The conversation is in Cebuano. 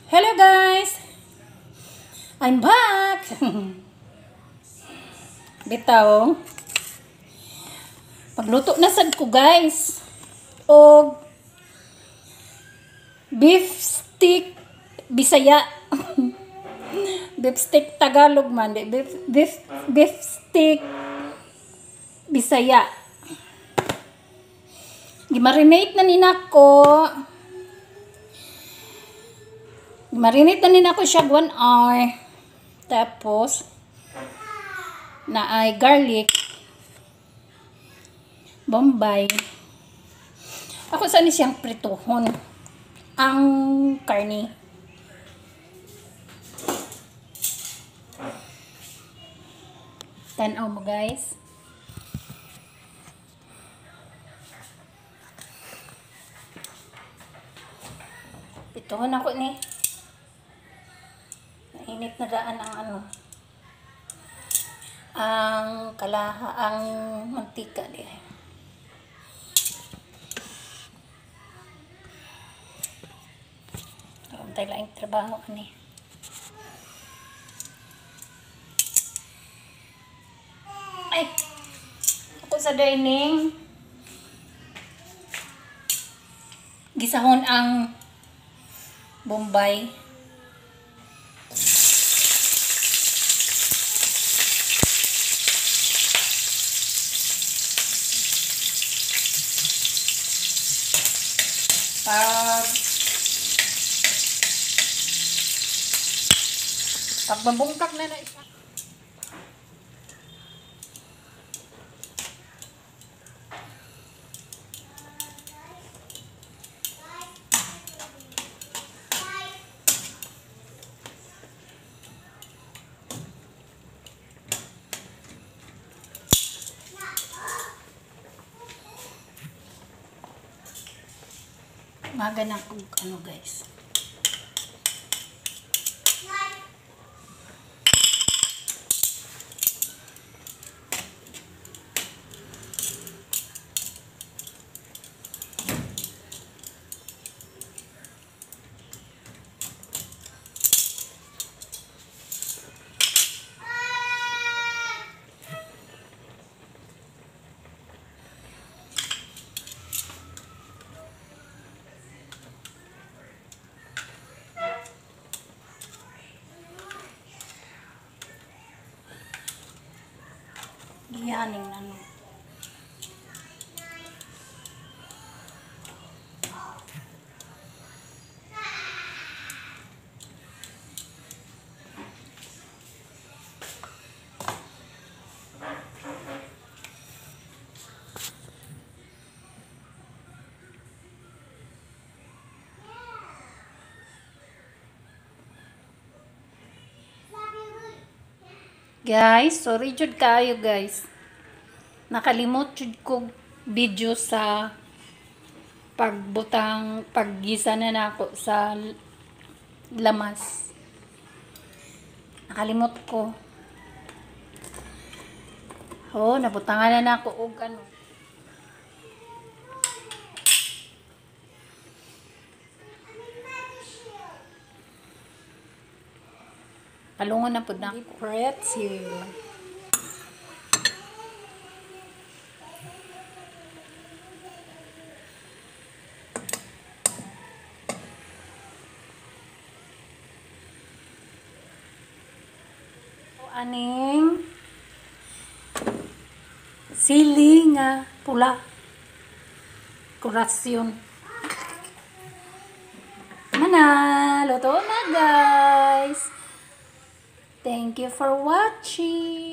Hello guys! I'm back! Bitaw. Pagluto na sad ko, guys. Og beef stick Bisaya. Beef stick Tagalog man. Di. Beef stick Bisaya. Gimarinate na ni nako. Marinate na nako siya 1 hour. Tapos, naay garlic, Bombay. Ako sa ni siyang prituhon ang karne. Tan-aw mo, guys. Prituhon ako ni. Init na daan ang ano, ang kalaha, ang mantika di. Tayo lang trabaho ani. Ay, ako sa dining gisahon ang Bombay. Pag mabungkak na na isa. Maga na kung ano, guys. Giyaning ano. Guys, sorry jud kayo, guys. Nakalimot jud ko video sa pagbutang, paggisa na nako sa lamas. Nakalimot ko. Oh, nabutangan na nako og ano. Palungon na pud na. Pretzel. Aning sili nga pula. Kurasyon. Mana, luto na, guys. Thank you for watching.